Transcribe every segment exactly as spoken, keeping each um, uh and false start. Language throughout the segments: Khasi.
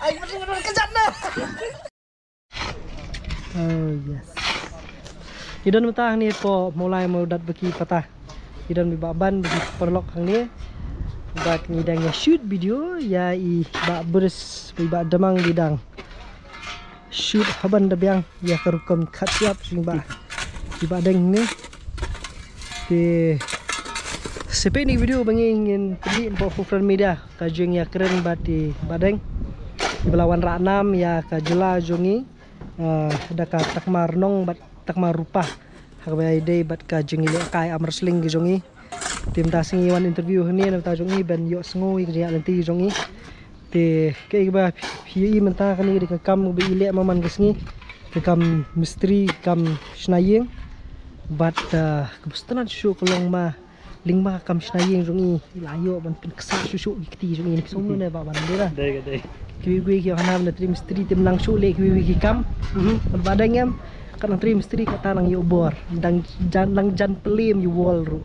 Ai, betul-betul kejap dah. Oh yes. I don mynta hangne hapoh Mawlai Mawdat ba ki pata. I don i Bah Ban ba ki paralok hangne. Bad ngi dang ïa shoot video ïa i Bah Bris, i Bah Damang, i dang shoot haban da biang ïa ka rukom cut up sha i Bah, i Bah Deng hangne. Te sa peit ïa i video ba ngi ngin pyni hapoh Hoof Front Media, ka jingïakren bad i Bah Deng, iba la wanrah nam ïa ka jylla jong ngi, ah, da ka takma rnong bad takma rupa, ha kaba ïadei bad ka jingïalehkai arm wrestling ka jong ngi. Te mynta sngi wan interview hangne na ka bynta jong ngi ban ïohsngew ïa ka jingïaid lynti jong ngi. Te kaei kaba phi, phi ïohi mynta kane ka dei ka kam kaba i leh man man ka sngi, ka kam mistri, ka kam shna ïing. Bad, ah, kaba sngewtynnat shuh ka long ma lyngba ka kam shna ïing jong i, i la ïoh ban pynkyrshan shuh shuh ki kti jong i, ne ki sngewbha ne, Bah Ban, dei ba? Dei ka dei. Kiwei kiwei ki ïoh nang na trei mistri te ym nang shuh leh kiwei kiwei ki kam. Mhm. Bad Bah Deng em, ka nang trei mistri kata nang ïoh bor. Dang jan, nang jan pyllim ïa u world ruh.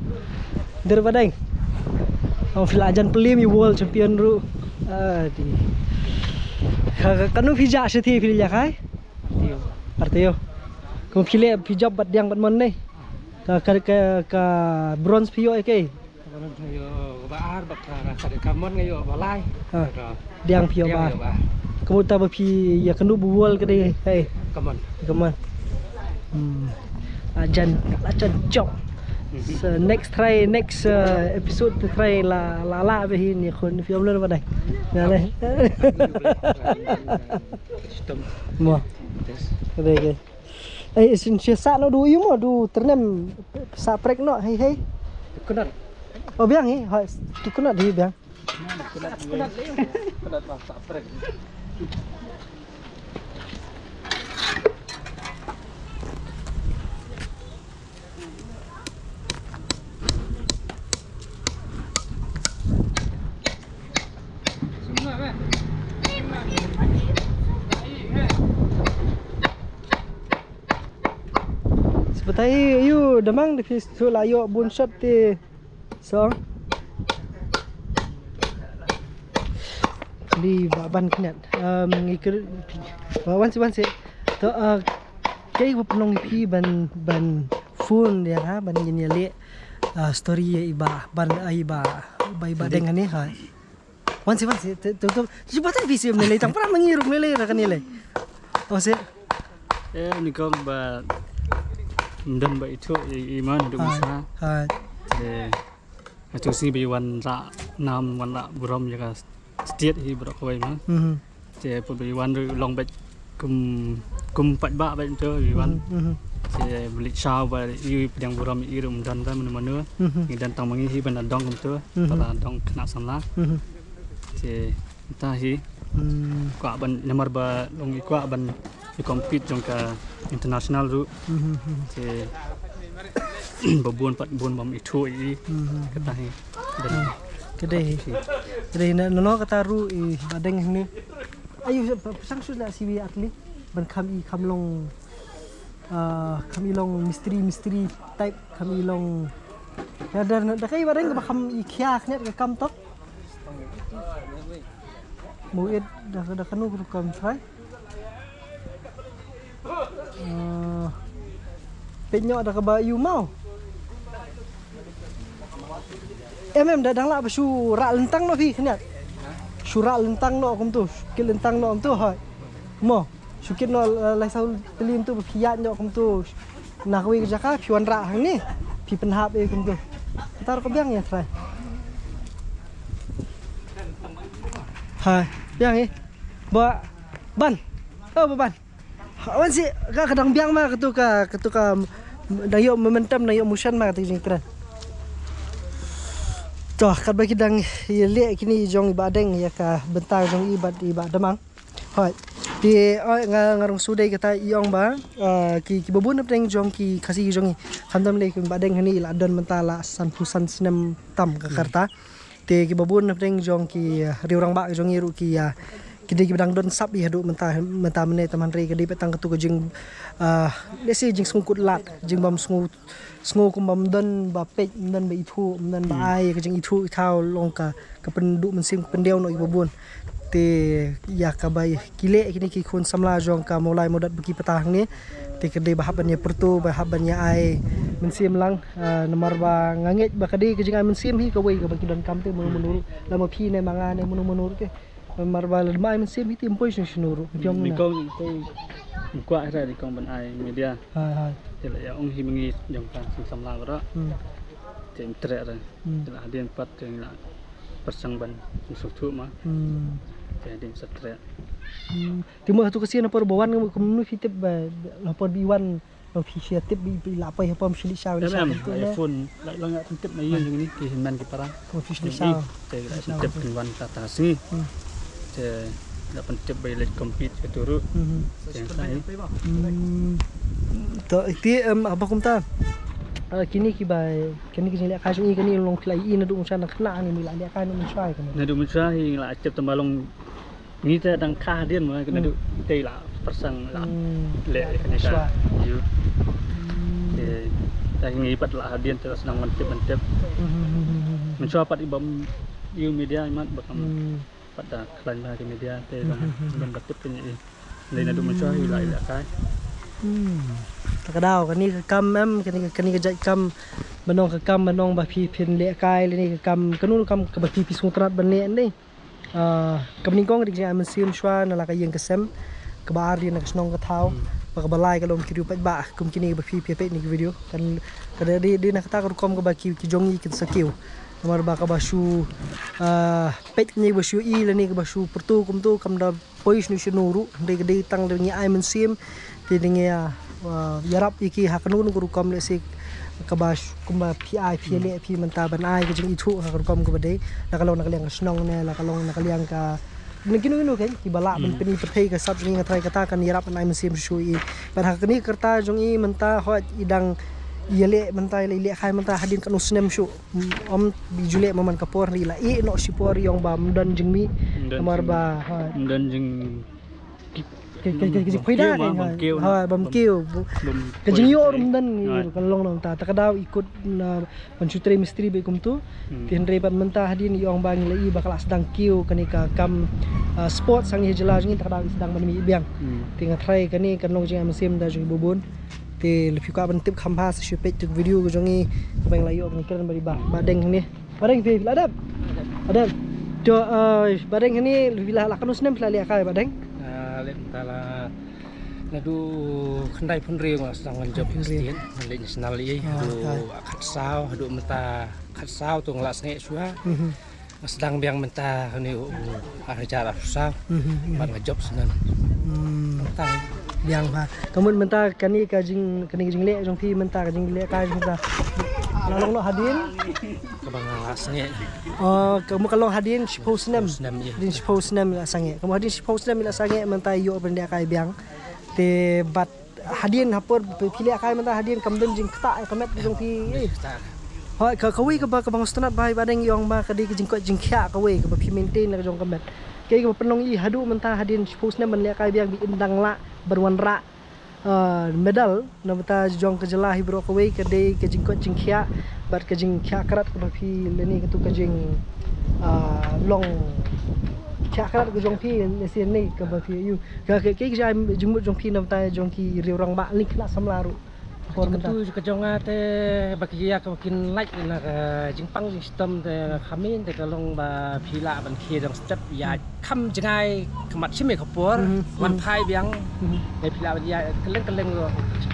Dei ba Bah Deng? Oh, phi la jan pyllim ïa u world champion ruh. Ah, dei. Ka, ka, katno phi jah shathie phi la ïalehkai? Artio. Artio. Kum phi leh phi jop bad Diang bad Mon ne? Ka, ka, ka, ka bronze phi ïoh ïa kaei? Ka bronze nga ïoh ba ar, bad ka, ka, ka Mon nga ïoh ba lai. Ha. Ka Diang phi ïoh Diang ba ar. Ïoh ba ar. Kumta ba phi ïakynduh ba u world ka dei, hei. Ka Mon. Ka Mon. Hmm. La jan, la jan jop. Mhm. So next try, next, uh, episode to try la, la, la ba hin ïa khun phi ym leh ba dei. Nga leh. Custom. Mo. Yes. Ka dei, ka dei. Eh, shisha sah noh du ïa mo, du tyrnem sah prek noh, hei, hei. Kunat. Oh, biang hi, ha, tu kunat hi biang. Kunat, kunat, kunat lah sah prek. Seperti ayu damang di Facebook lah yuk bun shot ti song. Di Bah Ban kniat. Um, ngikir Bah Ban si Ban si. To, uh, kaei ba pynlong ïa phi ban, ban phone ïa nga, ban ïaleh, uh, story ïa i Bah Ban, uh, i Bah, Bah, i Bah Deng ne ha. Wan si, wan si, tu, tu, tu, tu, batai phi sim ne, lei tang pra mangi ruk ne, lei ra kane lei. Oh, si. Eh, ni kong ba, ndon ba itu, i, i man, du ha, sa. Ha. Eh, atu si ba i wan ra nam, wan ra burom ïa ka state hi bro kawai ma. Mhm. Te put ba i wan ru long bad kum, kum pat ba bad tu i wan. Mhm, mhm. Te beli chau ba i pdiang burom i rum dan ba manu manu. Mhm. Ngi dan tang mangi hi ban dong kum tu. Mhm. Para dong kena samla. Mhm. Te ta hi. Hmm. Kwah ban namar ba long i kwah ban i compete jong ka international ru. Mhm, mhm. Te ba bun pat bun bam i thu i. Mhm. Kata hi. Dan. Ah, ka dei hi. Ka dei hi na, na, na kata ru i Bah Deng hi ne. Ayu, pa-, pasang shu na siwi atli. Ban kham i kham long, ah, kham i long mistri, mistri type, kham i long. Ya, da, da kai Bah Deng ba kham i khia khniat ka kam tok. Mo it da, da kanu ka kam try. Ah, peit noh da kaba ïu mau. Em, em, da dang lah ba shu rah lyntang noh phi khniat. Shu rah lyntang noh kumtu, shu kit lyntang noh kumtu hoi. Mo, shu kit noh, eh, lai saw tylli kumtu ba phi ïaid noh kumtu. Na kawei ka jaka phi wanrah hangne. Phi pynhap ïa kumtu. Kata ruh ka biang ïa try. Hai, biang ïa. Bah Ban. Oh, Bah Ban. Ha, wan si, ka, ka dang biang ma, katu ka, katu ka, dang ïoh momentum, dang ïoh motion ma, katu jingkren. To, katba ki dang ïaleh kine jong i Bah Deng, ïa ka bynta jong i bad i Bah Damang. Hoi. Te, oi, nga, nga rung shu dei kata i ong ba, ah, ki, ki babun hapdeng jong ki Khasi ki jong i. Khamtam lei ki Bah Deng hani la don mynta la sanphew san snem tam ka karta. Te ki babun hapdeng jong ki, ah, riewrangbah jong i ruh ki, ah, ki dei kiba dang don sap ïa haduh mynta mynta mynne, tang hynrei ka dei pat tang katu ka jing, ah, lehse jingsngewkut lad, jingbym sngew, sngew kum bym don ba peit, ym don ba ithuh, ym don ba ai ka jingithuh ithaw, long ka ka pynduh mynsiem, ka pyndiaw noh ïa kiba bun. Te ïa kaba ki leh kine ki khun samla jong ka Mawlai Mawdat ba ki pata hangne, te ka dei ba hap ban ïa pyrto, ba hap ban ïa ai mynsiem lang, ah, namar ba nga ngeit ba ka dei ka jingai mynsiem hi kawei kaba ki donkam te mano mano ruh, la ma phi ne ma nga ne mano mano ruh te. Namar ba lada ym ai mynsiem hi te ym poi shano shano ruh. Phi ong ne? Nyngkong, nyngkong, ym kwah hi re nyngkong ban ai media. Hai, hai. Te la ïa ong hi ma ngi jong ka seng samla baroh. Hmm. Te ym treh re. Hmm. Te la hadien pat te la pyrshang ban sngewthuh ma. Hmm. Te hadien sa treh. Hmm. Te mo hatu ka sien ha por ba wan kumno phi tip ba ha por ba i wan, ba phi shu tip ba i la poi ha por, phi shu leit sha, leit sha. Em, em, kumtu ne? Phone la, la nga pyntip na ïing jong ngi ki hynmen ki para. Kumno phi shu leit sha? Te la pyntip kin wan kata sngi. Hmm. Te la pyntip ba i leit compete katu ruh. Hmm. Te sa hi. Hmm. To, te, em, haba kumta, ah, kine kiba, kine ki jinglehkai jong i kane long phi la ïohi naduh mynshwa, na khynnah ne, me la lehkai naduh mynshwa kane? Naduh mynshwa hi la tip tang ba long ngi te dang kha hadien mo, kane. Hmm. Naduh te la pyrshang la. Hmm. Leh kane ka. Shuwa. Ïa. Hmm. Te ta ngi pat la hadien te la sdang ban tip, ban tip. Hmm, hmm, hmm, hmm, hmm. Mynshwa pat i bym ïoh media imat ba kam. Hmm. Pat da khlaiñ bha ki media te, hmm, dang, hmm, hmm, hmm, ban ba tip kane i. Lei naduh mynshwa i la, i la lehkai. Hmm. Ta ka daw kane ka kam em, kane ka, kane ka jait kam, ban ong ka kam, ban ong ba phi phin lehkai lane ka kam, kano kam kaba phi, phi sngewtynnat ban leh ne? Ah, kaba nyngkong ka dei ka jingai mynsiem shuwa na la ka ïing ka sem, kaba ar dei na ka shnong ka thaw, hmm, bad kaba lai ka long ki riew paidbah kum kine ba phi, phi peit ïa kine ki video. Kan ka dei, dei na kata ka rukom kaba ki, ki jong ngi kin sa kiew. Namar ba kaba shu, ah, peit kine ba shu ïohi lane kaba shu pyrto kumto kam da poi shano shano ruh, hynrei ka dei tang da ngi ai mynsiem, te da ngi, ah, ïarap ïa ki ha kano kano ka rukom, lehse kaba sh-, kumba phi ai, phi, hmm, leh phi mynta ban ai ka jingithuh ha ka rukom kaba dei, la ka long na ka liang ka shnong ne, la ka long na ka liang ka, na kino kino kein kiba lah ban, hmm, pynïapyrthei ka sap jong ngi, nga tharai kata kan ïarap ban ai mynsiem shuh shuh ïa i. Bad ha kane ka rta jong i mynta, hooid i dang ïaleh mynta, i lehkai mynta hadien katno snem shuh. Ym, ym ju leh ma man ka por, i la ïeh noh shipor, i ong ba ym don jingmih. Ym don jingmih. Namar ba, ha. Ym don jing, ka, ka, ka, ka jingphaida, kiew ma, kein, bym, ha, kiew, bym, bym kiew. Bym, ka jingïoh ruh ym don, ha, ka long nangta. Ta ka daw i kut na ban shu trei mistri beit kumto. Hmm. Te hynrei pat mynta hadien i ong ba ngi la ïohi ba ka la sdang kiew kane ka kam, ah, sport sha ngi ha jylla jong ngi, ta ka daw i sdang ban mih biang. Hmm. Te nga tharai kane kan long jingai mynsiem da jong ngi ba bun. Te lada phi kwah ban tip kham bha sa shu peit ïa ka video ka jong ngi kaba ngi la ïoh ban kren bad i Bah, Bah Deng hangne. Bah Deng, phi la dep? La dep. To, eh, Bah Deng hangne, phi la, la katno snem phi la lehkai Bah Deng? Ah, leh mynta la naduh khyndai phew hynriew nga sdang ngan jop. Khyndai phew hynriew. State, ngan leit national ïa, ah, haduh, ah, khatsaw, haduh mynta khatsaw to nga la sangeh shuwa. Mhm. Nga sdang biang mynta kane u, u, ar hajar arphew saw. Mhm, mhm. Bad nga jop shuh nan. Hmm. Mynta. Biang bha. Ka mut mynta kane ka jing, kane ka jingleh jong phi mynta, ka jinglehkai jong phi mynta, la long noh hadien? Kaba nga la sangeh. Oh, ka mut ka long hadien shiphew snem. Shiphew snem, ïa. Hadien shiphew snem la sangeh. Ka mut hadien shiphew snem la sangeh mynta ïoh ban lehkai biang. Te bad hadien ha por phi lehkai mynta hadien kam don jingktah ïa ka met jong phi. Hooid, ka, kawei kaba, kaba nga sngewtynnat bha Bah Deng, i ong ba ka dei ka jingkoit jingkhiah kawei kaba phi maintain la ka jong ka met. Kaei kaba pynlong i haduh mynta hadien shiphew snem ban lehkai biang ba im dang lah ban wanrah, ah, medal na bynta jong ka jylla hi baroh kawei, ka dei ka jingkoit jingkhiah bad ka jingkhiah krat kaba phi lane katu ka jing, ah, long khiah krat ka jong phi, lehse ne kaba phi ïoh. Ka, ka, ka, ka jingmut jong phi na bynta jong ki riew rangbah lane khynnah samla ruh. Por mynta. Katu ka jong nga te ba ki ïa ka kin lait na ka jingpang jingshitom te kham in te ka long ba phi lah ban khie dang step ïa kham jngai khmat shim ïa ka por. Mhm. Wan phai biang. Mhm. Te phi lah ban ïa kylleng kylleng ruh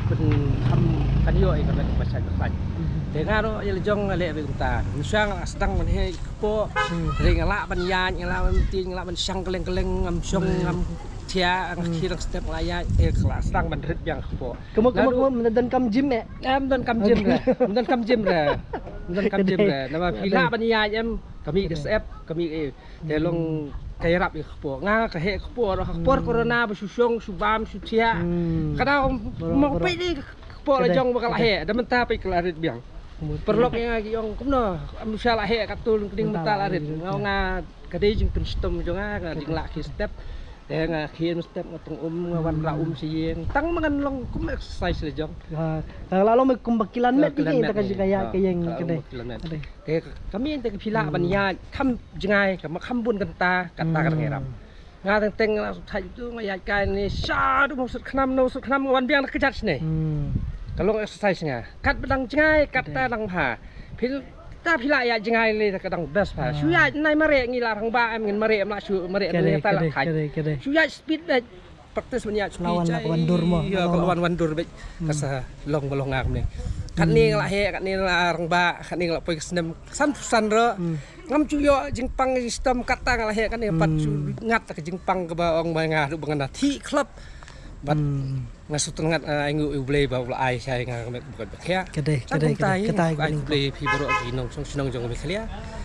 ban kham kan ïoh ïa ka met ba shait ba khlaiñ. Mhm. Te nga ruh ïa la jong nga leh beit kumta. Mynshuwa nga sdang ban heh kpoh. Hmm. Hynrei nga lah ban ïaid, nga lah ban tieng, nga lah ban shang kylleng kylleng, ngam shong, hmm, ngam thiah, nga, hmm, khie dang step nga lah ïaid, te ka la sdang ban rit biang kpoh. Ka mut, ka mut, naduh, ka mut, ym donkam gym eh? Em, ym donkam gym re. Ym donkam gym re. Ym donkam gym re. Namar phi lah ban ïaid em, ka mih ka syep, ka mih, eh, te long ka ïarap ïa kpoh. Nga ka heh kpoh, ka por, hmm, corona ba shu shong, shu bam, shu thiah. Hmm. Ka daw mo peit ïa ka kpoh la jong ba ka la heh, da mynta peit ka la rit biang. Paralok ïa nga ki ong kumno, ym shym la heh katto lyngkding mynta la rit. Nga ong nga ka dei jingpynshitom jong nga, ka jinglah khie step. Te nga khie mynstep nga tong um, nga wan rah um sha ïing. Tang ma ngan long kum exercise la jong. Ha, tang la long kumba kilan met ki, tang ka jingïaid ka ïeng ka dei. Te ka mih te ka phi lah ban ïaid kham jngai, ka ma kham bun kynta, kata ka dang ïarap. Nga teng teng nga sut thait tu, nga ïaid kai ne sha tu, ma sut khnam, no sut khnam, nga wan biang da kjat shane. Ka long exercise nga. Katba dang jngai, katta dang bha. Phi ta phi lah ïaid jngai lei, ka dang best bha. Shu ïaid nai mareh, ngi lah rangbah em, ngin mareh em, lah shu mareh em, ta lah thait. Shu ïaid speed beit. Practice ban ïaid speed. Ka la wan wan dur mo. Ïa, ka la wan wan dur beit. Ka sa long ba long nga kumne. Katne nga lah heh, katne nga lah rangbah, katne nga lah poi ka snem. San phew san ruh. Ngam ju ïoh jingpang jingshitom, kata nga la heh, katne pat ju ngat ka jingpang kaba ong ba nga haduh ba ngan da thih club. Bad nga sngewtynnat, eh, ai nguh ïa U Blei ba u la ai shai nga ka met bukut ba khia. Ka dei, ka dei, ka dei, ka dei, ka dei. Ai U Blei phi baroh ki nongshong shnong jong Meghalaya.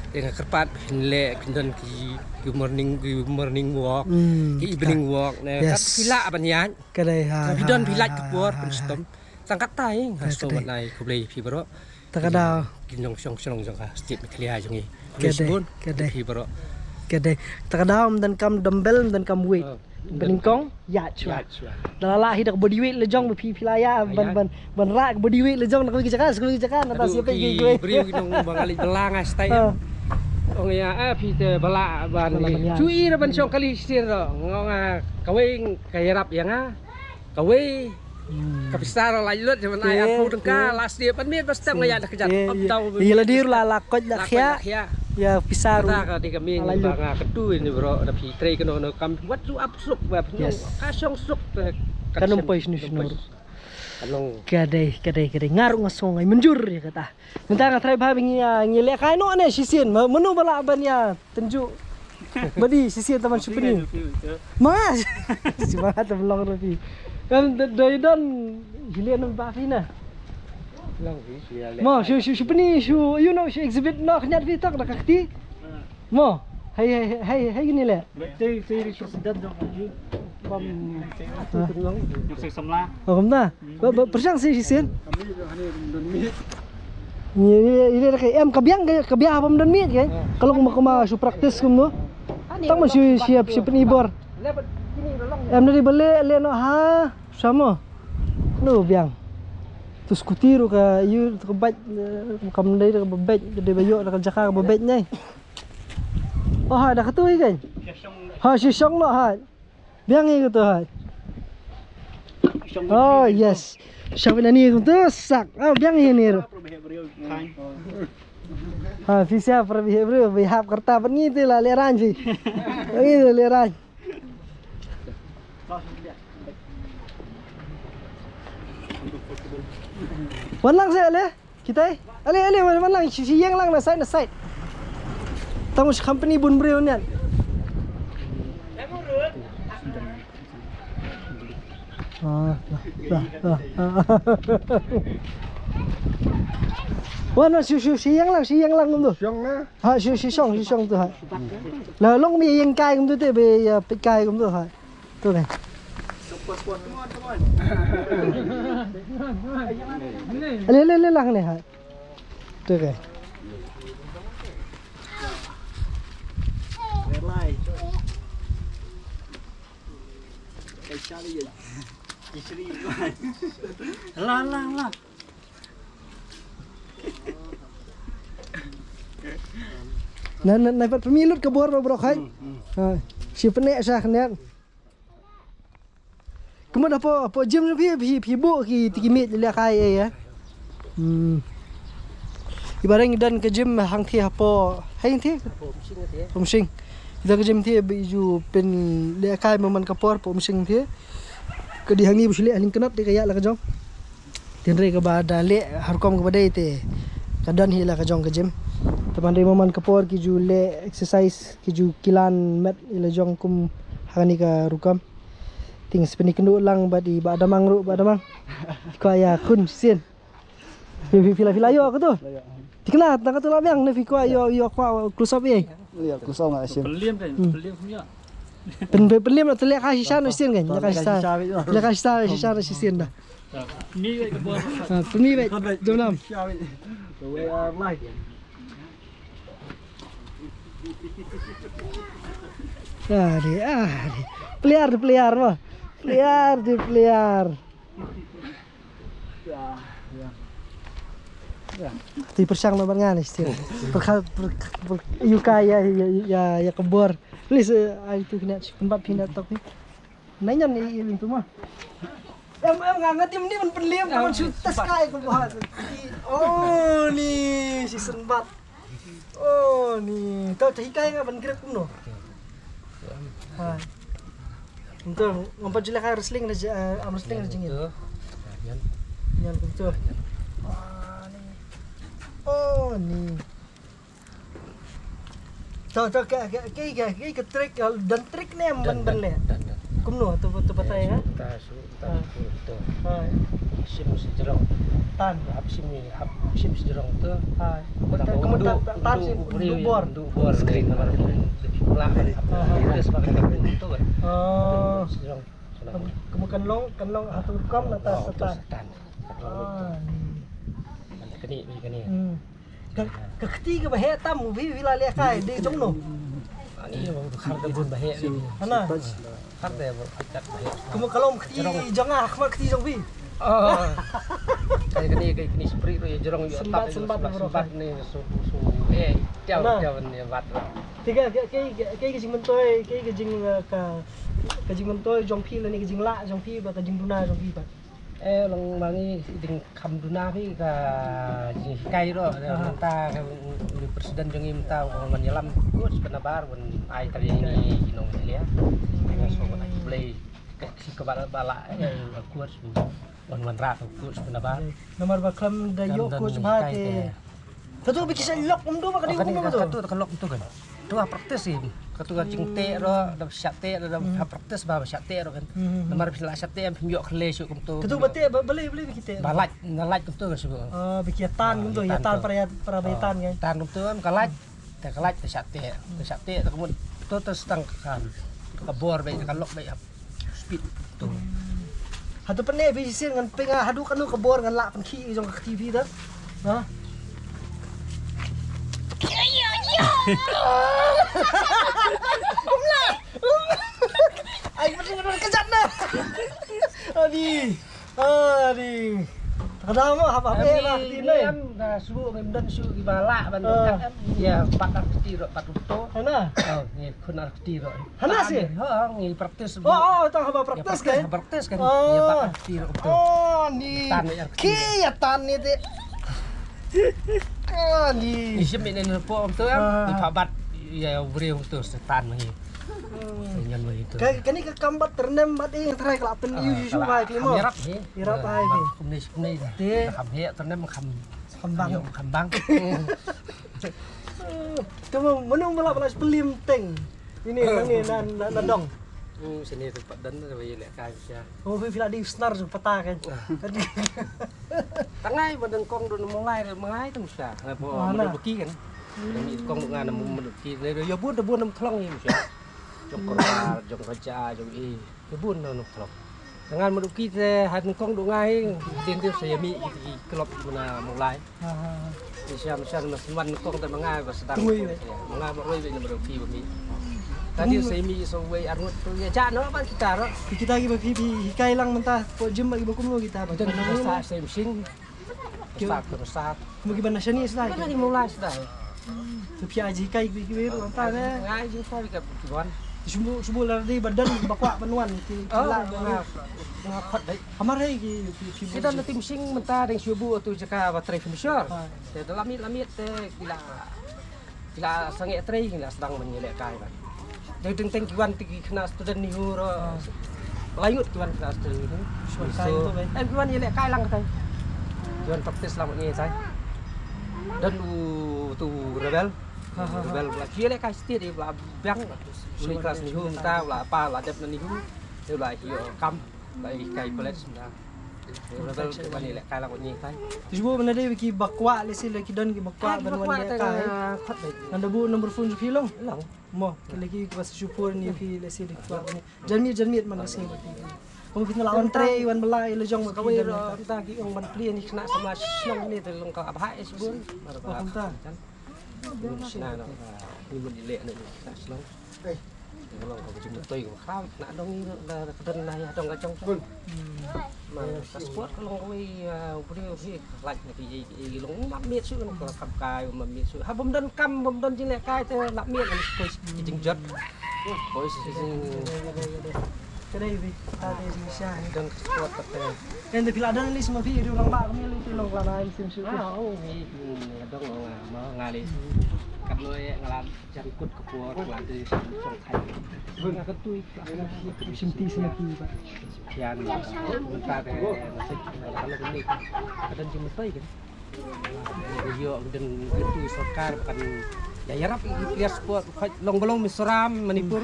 Te nga kyrpad phin leh, phin don ki, ki morning, ki morning walk, ki evening walk ne. Kat phi lah ban ïaid. Ka dei, ha, phi don phi lait ka por pynshitom. Tang kata ïa nga sngewbha ban ai khublei phi baroh. Ta ka daw. Ki nongshong shnong jong ka state Meghalaya jong ngi. Ka dei, ka dei. Phi baroh. Ka dei. Ta ka daw, ym donkam dumbbell, ym donkam weight. Pynïngkong ïaid shuwa. Da la lah hi da ka body weight la jong ba phi, phi la ïa ban, ban, ban rah ka body weight la jong na kawei ka jaka sha kawei ka jaka, na ta sha peit ki briew ki nong ba nga leit bylla nga stai. Ong ïa, eh, phi te ba lah ban. Shu i ra ban shong kali shisien ruh. Nga ong nga kawei ka ïarap ïa nga. Kawei ka pisa ruh la lut, ïa ban ai arphew tyngka last year, pan miet ba step nga ïa da kjat. Ïa la dei ruh la, la koit la khiah. Ïa pisa ruh. Kata ka dei ka ming ba nga kyntu ïa ni baroh, da phi trei kano kano kam, wat ju ap suk ba phi nong ka shong suk te. Kan ym poi shano shano ruh. Ka dei, ka dei, ka dei. Nga ruh nga sngew nga ai mynjur ïa kata. Mynta nga tharai bha ba ngi, ah, ngi lehkai noh ne shisien. Ma, mano ba lah ban ïa tynjuh body shisien, tang ban shu pyni. Ma, shu ba tang long ruh phi. Kan dei don hi leh noh ba phi na. Mo, shu, shu, shu pyni, shu, you know, shu exhibit noh khyndiat phi tok da ka kti. Mo, hai, hai, hai, hai kine leh. Te, te ri president jong ka ji. Bam. Jong Seng Samla. Oh, kumta. Ba, ba, pyrshang shisien. Ngi, ngi, ngi, ngi, em ka biang, ka, ka biang bym don miet ka. Ka long kumba, kumba shu practice kumno. Tang ma shu, shu, shu pynibor. Em, da dei ba leh, leh noh ha. Sa mo. Lo biang. Tu scooty ruh ka, ïu, tu ka bike, eh, kam dei da ka bike, ka dei ba ïoh da ka jaka ka bike nai. Oh, ha, da katu hi kan. Ha, shi shong noh ha. Biang hi katu ha. Oh, yes. Shong na ni katu sak. Oh, biang hi ni ruh. Ha, phi siap para bihek bro, bihap kerta pat ngi te la lehraiñ phi. Ngi te lehraiñ. Wan lang seh ale. Kita, eh? Ale, ale, wan, wan lang, shi, shi ïeng lang na side, na side. Tang shi company bun briew nian. Ah, ah, ah, ah. Wan, wan, shi, shi, shi ïeng lang, shi ïeng lang kumtu. Shong na. Ha, shi, shi shong, shi shong tu ha. La long mi ïeng kai kumtu te be ïa peit kai kumtu ha. Tu kan. Ale, ale, ale lang ne ha. Tu kan. La, la, la. Na, na, na pat pynmih lut ka bor ba bro khai. Hmm, hmm. Ha. Shi pyneh sha khyndiat. Kumno hapoh, hapoh gym phi, phi, phi buh ki, ki miej lehkai ei, eh. Hmm. Iba ring don ka gym hangthie hapoh, hangthie? Hapoh Umshing. Don ka gym thie ba ju pynlehkai mo man ka por hapoh Umshing thie. Ka dei hangne ba shu leh ha lyngknot dei ka ïa la ka jong. Tynrai kaba da leh ha rukom kaba dei te ka don hi la ka jong ka gym. Te ban dei mo man ka por ki ju leh exercise, ki ju kilan met ïa la jong kum hangne ka rukom. Ting spini kynduh lang bad i Bah Damang ruh, Bah Damang. Kwah ïa khun sien. Phi, phi, phi la, phi la ïoh katu. Thikna, tang katu la biang ne phi kwah ïoh, ïoh kwah close up ei. Ïa, close up nga sien. Pynliam dei, pynliam kum ïa. Pyn, pyn, pynliam na te lehkai shisha na shisien kan. Lehkai shisha. Lehkai shisha, shisha na shisien da. Pynmih beit ka bor. Ha, pynmih beit. Jom nam. The way of life. Ari, ari. Player di player mo. Player di player. Ti pyrshang lo ban ngan stil. Perkha per, per, yuka ya ya ya ya kebor. Please, eh, ai tu kena symbat pina tok ni. Nai nyan ni ilim tu mah. Em em nga ngatim ni man penlim ka man shoot tas kai ko bah. Oh ni si senbat. Oh ni. Tau ta hikai nga ban grab kumno. Ha. Untuk ngompat jula ka wrestling na je- eh, arm wrestling na jingin. Nyan. Nyan kumtu. Ah ni. Oh ni. Tau tau ke ke ke ke ke trick dan trick ne ban ban le. Kumno tu tu batai ha. Ta su ta tu. Ha. Shim sejrong. Tan. Hap shim ni hap shim sejrong tu. Ha. Kumta kumta tan si du bor. Du bor screen. Pula. Terus pakai tu kan. Oh. Kamu kan long kan long satu kam na ta setan. Ah ni. Kani kani. Hmm. Ka ka kti ka ba he tam u bi bi la le kai de jong no. Ani ba khar da bun ba he. Hana. Khar da ba khar ba he. Kuma kalom kti jong ah khma kti jong bi. Oh. Kai kani kai kani spri ro jrong yo. Sembat sembat bro. Sembat ni su su. Eh, tiaw tiaw ni bat. Tiga kai kai kai jing mentoi kai ka jing ka ka jing mentoi jong phi la ni ka jing la jong phi ba ka jing duna jong phi ba. Eh, long mangi ding kham duna phi ka jinghikai ro, mynta ka president jong ngi mynta wan ïalam coach pynnabar wan ai training ïa ki nonghikai. Nga sngewbha ai khublei ka shi ka bala bala, eh, coach wan wanrah coach pynnabar. Namar ba khlem da ïoh coach ba te. Katu ba ki sa lok um tu ba ka dei um tu. Katu ka lok um tu kan. Tu ha practice ïa. Katu ka jingteh ro da shah teh da ha practice ba shah teh ro kan. Namar ba la shah teh em phim ïoh khlei shu kum tu. Katu ba teh ba balei balei ba ki teh. Ba lait na lait kum tu kan shu. Oh, ba ki tan kum tu ïa tan para para ba tan kan. Tan kum tu em ka lait. Te ka lait te shah teh. Te shah teh te kumut. Tu te stang kan. Ka bor ba ka lok ba. Speed tu. Hatu pynne bi shisien ngan pynga hadu kanu ka bor ngan lah pynkhih jong ka T V da. Ha? Ai pynne ngan kejat na. Adi. Adi. Kada mo hap hap eh lah ti ne. Em da su ngim don su ki bala ban kat em. Ya pat ar ti ro pat uto. Hana. Oh, ni khun ar ti ro. Hana si? Ha, ngi practice. Oh, oh, tang haba practice kan? Practice kan. Oh. Ïa ba ti ro. Oh, ni. Tan ïa ki ïa tan ni te. Oh, ni. Isim ini ni po tu kan. Ni pabat. Ïa bri tu setan ni. Ngan bri tu. Ka kani ka kambat ternem bat ing trai kala pen yu yu bai pimo. Irap hai ni. Kumni kumni. Te. Kam he ternem kam. Kambang. Kambang. Kamu menung melap melap pelim teng. Ini nang ni nan nan dong. Hmm, sini tu pat dan tu bayi lek kai sia. Oh, phi phi la di snar su pata kan. Tangai ba dang kong dun mengai mengai tu sia. Ngai po menduki kan. Dang ni kong ngan menduki. Ya bun da bun nam thlong ni sia. Jong korbar, jong raja, jong i. Bun na nuk thlong. Ngan ma duk ki te ha nyngkong duk ngai tin te sa ïa mih ki klop muna Mawlai. Ni siam siam na sman nyngkong te ma ngai ba sdang. Ma ngai ba roi ba ïa ma duk ki ba mih. Ta ni sa ïa mih sa wei arngut tu ïa ja no ban kita ro. Kita ki ba phi phi hikai lang mynta ko jim ba ki ba kumno kita ba. Kita sa sa msing. Rusak, rusak. Mo ki ban na shani sdai. Ban na ki Mawlai sdai. Tu phi aji kai ki ki ru ta ne. Ngai ji kai ka ki wan. Shubu shubu la di badan ba kwah ban wan ki la. Nga khot dai. Hamar hai ki ki. Ki dan tim sing mynta dang shubu tu jaka ba trei finisher. Te dalam mit lamit te ki la Ki la sangeh trei ki la sdang ban ïalehkai ban. Dei ding teng ki wan te ki khynnah student NEHU ro. Lai ngut ki wan khynnah student NEHU. Em ki wan ïalehkai lang katai. Ki wan practice lang ngi tai. Dan u tu rebel. Rebel la ki ïalehkai state la biang. Uni klas NEHU mynta la pa la dep na NEHU. Te la hi kam la hi kai college mynta. Rebel ki wan ïalehkai lang ngi tai. Tu shu ba na dei ki ba kwah lehse la ki don ki ba kwah ban wan ïalehkai. Ngan da buh number phone jong phi long. Mo ki lehse ki ba shu phone ïa phi lehse da ki kwah. Janmiet janmiet man ka sngi ba ti. Mo phi la wan trei wan bala ïa la jong ba ki don. Kawei ro ta ki ong ban plie ni khynnah samla shnong ni te long ka ba ha es bun. Mo kumta. Sna no. Ni mun i leh ne na shlong. Ka long ka jingmyntoi ka khraw na dong i da ka don na ya dong ka jong. Ma ka sport ka long kawei, ah, u briew u briew ka lait na ki, ki, ki long map miet shuh, ka kham kai map miet shuh. Ha bym don kam, bym don jingleh kai te lap miet, ki jingjot. Kawei shi jing Ka dei bi, ka dei bi sha. Don ka sport ka te. Kan da phi la don list ma phi, ri rangbah ka mi lu ti long la na im sim shu. Ah, oh, mi, mi, dong nga, ma nga list. Kat lo ye nga la jan kut ka por, nga la dei song thai. Nga ka tui. Sim ti sim ti ba. Yan, mynta te, nga sik, nga la ka ni. Ka don jingmyntoi kan. Ïoh dang tu sorkar kan ïa ïarap ïa ki player sport, khot long ba long Mizoram, Manipur.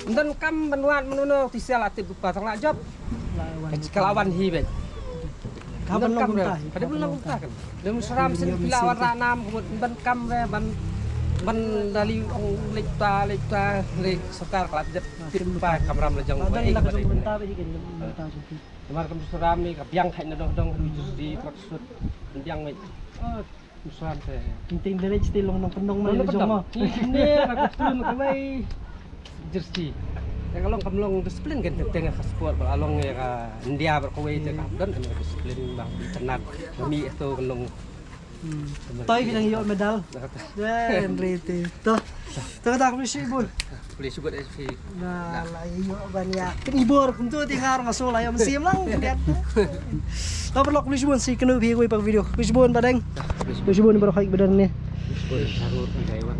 Ym don kam ban wad mano mano, ti sia la tip ba tang la jop. Ka jingkhlawan hi beit. Ka ban long kumta hi. Ka ban long kumta kan. Dang Mizoram sien phi la wan rah nam, ka mut ym don kam re ban, ban da li ong leit ta, leit ta, leit sorkar ka la jop tip ba kamram la jong. Ba don la ka jong mynta ba hi kan mynta jong phi. Namar ka Mizoram ni ka biang khait na dong dong, haduh jersey, tracksuit, biang mai. Ah, Mizoram te. Ting ting dere jiti long nong pendong mai long jong mo. Ni ne ka kutun ka mai jersey. Te ka long kam long discipline kan, teng ka sport ba long ïa ka India ba kawei te ka don ka discipline ba tenat. Kami itu ka long Hmm. Toi phi dang ïoh medal. Dah kata. Dah, Henry tu. Tu. Tu kata khublei shibun. Khublei shibun S P. Nah, la ïoh ban ïa. Kini bor kumtu ti ngar ngaso la ïoh mynsiem lang. To paralok khublei shibun shi kenu phi wei pa video. Khublei shibun badeng. Khublei shibun baroh hai badeng ni. Khublei shibun.